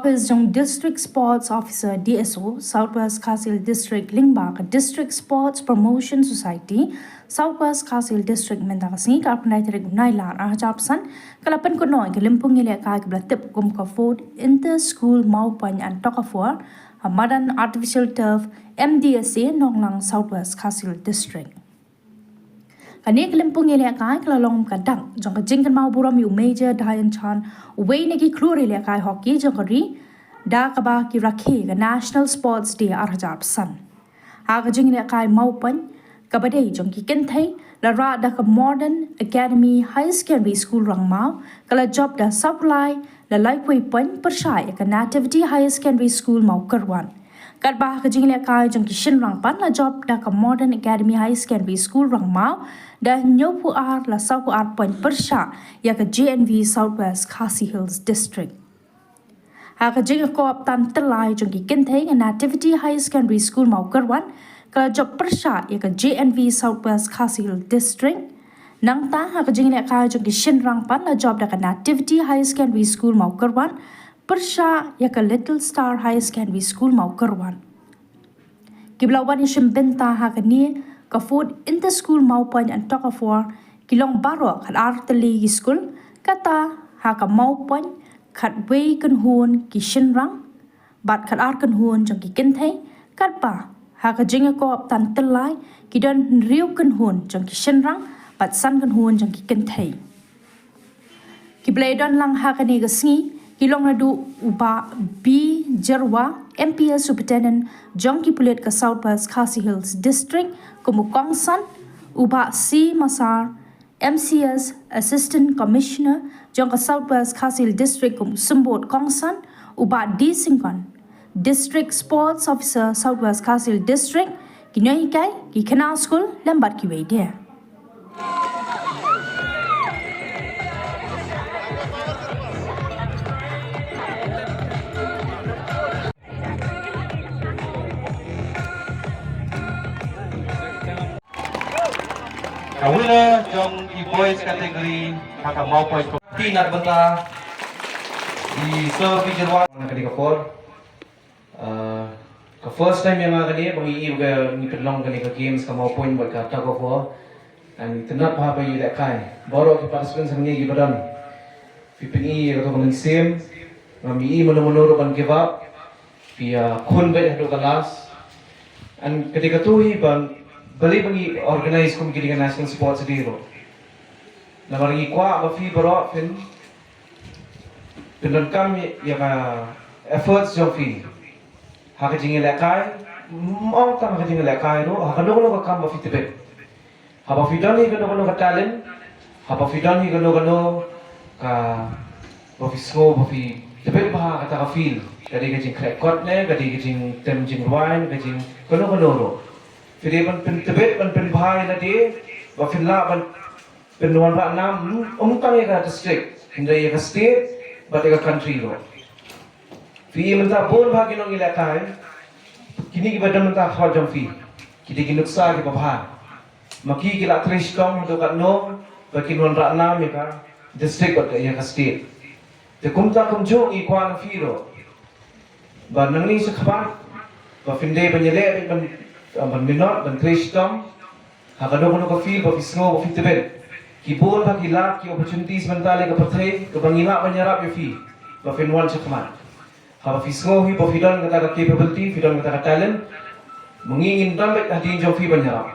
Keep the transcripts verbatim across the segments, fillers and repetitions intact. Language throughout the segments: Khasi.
Office jong District Sports Officer, D S O, South West Khasi Hills District, lyngba ka District Sports Promotion Society, South West Khasi Hills District, mynta ka sngi, ka arphew nine tarik u Nailar, ar hajar arphew san, ka la pynkut noh ïa ka lympung ïalehkai kaba la tip kum ka Fourth Inter School Mawpoiñ and Tug of War ha madan Artificial Turf, M D S A, Nonglang, South West Khasi Hills District. Kane ka lympung ïalehkai ka la long ka dak jong ka jingkynmaw burom ïa u Major Dhyan Chand, uwei na ki khlur ïalehkai hockey jong ka ri, da kaba ki rakhe ka National Sports Day ar hajar arphew san. Ha ka jingïalehkai mawpoiñ kaba dei jong ki kynthei, la rah da ka Modern Academy Higher Secondary School Rangmaw, ka la jop da sawphew lai la laiphew poiñ pyrshah ïa ka Nativity Higher Secondary School Mawkyrwat. Katba ha ka jingïalehkai jong ki shynrang pat la jop da ka Modern Academy Higher Secondary School Rangmaw da hynñiewphew ar la sawphew ar poiñ pyrshah ïa ka J N V South West Khasi Hills District. Ha ka jingïakop tan tyllai jong ki kynthei, ka Nativity Higher Secondary School Mawkyrwat ka la jop pyrshah ïa ka J N V South West Khasi Hills District. Nangta ha ka jingïalehkai jong ki shynrang pat la jop da ka Nativity Higher Secondary School Mawkyrwat pyrshah ïa ka Little Star Higher Secondary School Mawkyrwat. Kiba la wan ïashimbynta ha kane ka Fourth Inter School Mawpoiñ and Tug of War ki long baroh khatar tylli ki skul, kata ha ka mawpoiñ khatwei kynhun ki shynrang bad khatar kynhun jong ki kynthei, katba ha ka jingïakop tan tyllai ki don hynriew kynhun jong ki shynrang bad san kynhun jong ki kynthei. Kiba la ïadon lang ha kane ka sngi ki long naduh u Bah B Jyrwa, M P S Superintendent jong ki pulit ka South West Khasi Hills District kum u kongsan, u Bah C Massar, M C S Assistant Commissioner jong ka South West Khasi Hills District kum u symbud kongsan, u Bah D Syngkon, District Sports Officer, South West Khasi Hills District, ki nonghikai, ki khynnah skul lem bad kiwei de. Ka winner jong i boys category ha ka Mawpoiñ Committee na ka bynta i Sir B Jyrwa na ka dei ka por. Ah, ka first time ïa nga kane ba ngi ïoh ka, ngi pynlong kane ka games ka Mawpoiñ bad ka tug of war. And itynnad bha ba ïalehkai. Baroh ki participants hangne kiba don, phi pyni ïa kato ka mynsiem. Ngam ïohi mano mano ruh ban give up. Phi ïakhun beit haduh ka last. And kata kato hi ba balei ba ngi organize kum kine ki National Sports Day ruh. Namar ngi kwah ba phi baroh phin pyndonkam ïa ka efforts jong phi ha ka jingïalehkai, ym tang ha ka jingïalehkai ruh, ha kano kano ka kam ba phi tbit. Haba phi don hi kano kano ka talent, haba phi don hi kano kano ka, ba phi sngew ba phi tbit bha ha kata ka field, ka dei ka jingkhreh kot ne ka dei ka jingtem jingrwai ne ka jing kano kano ruh, phi dei ban pyntbit, ban pynbha ïa lade ba phin lah ban pynwanrah nam, ym tang ïa ka district, hynrei ïa ka state bad ïa ka country ruh. Phi i mynta bun bha ki nongïalehkai, kine kiba don mynta ha khmat jong phi, ki dei ki nuksa kiba bha. Ma ki ki la trei shitom haduh katno ba kin wanrah nam ïa ka district bad ïa ka state. Te kumta kumjuh ngi kwah na phi ruh ba nangne shakhmat ba phin dei ban ïaleh beit ban, ban minot, ban trei shitom ha kano kano ka field ba phi sngew ba phi tbit. Ki bun bha ki lad, ki opportunities mynta lei ka pyrthei kaba ngi lah ban ïarap ïa phi ba phin wan shakhmat. Haba phi sngew hi ba phi don kata ka capability, phi don kata ka talent, ma ngi ngin don beit hadien jong phi ban ïarap.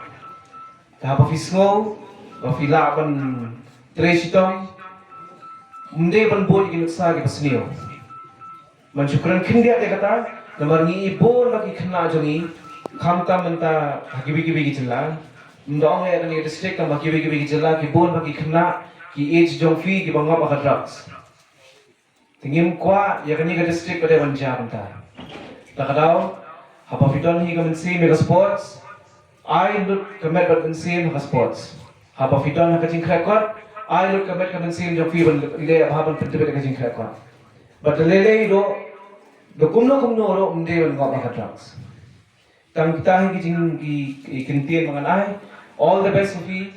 Te haba phi sngew ba phi lah ban trei shitom, ym dei ban bud ïa ki nuksa kiba sniew. Ngan shu kren khyndiat ïa kata, namar ngi i bun bha ki khynnah jong ngi, khamtam mynta ha kiwei kiwei ki jylla. Ym da ong ïa kane ka district, tang ha kiwei kiwei ki jylla ki bun bha ki khynnah, ki age jong phi kiba ngop ha ka drugs. Te ngim kwah ïa kane ka district pat ban jia kumta. Ta ka daw, haba phi don hi ka mynsiem ïa ka sports, ai lut ka met bad mynsiem ha ka sports. Haba phi don ha ka jingkhreh kot, ai lut ka met ka mynsiem jong phi ban leh bha, ban pyntbit ïa ka jingkhreh kot. Bad lei lei ruh, da kumno kumno ruh ym dei ban ngop ha ka drugs. Tang kita hi ki jing, ki, ki kyntien ba ngan ai. All the best to phi,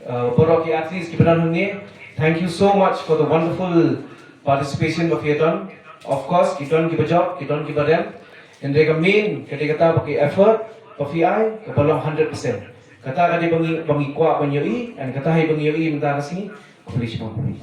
uh, baroh ki athletes kiba don hangne. Thank you so much for the wonderful participation ba phi ïa don. Of course ki don kiba jop, ki don kiba rem. Hynrei ka main ka dei kata ba ki effort ba phi ai kaba long hundred percent. Kata ka dei ba ngi, ba ngi kwah ban ïohi, and kata hi ba ngi ïohi mynta ka sngi. Khublei shibun.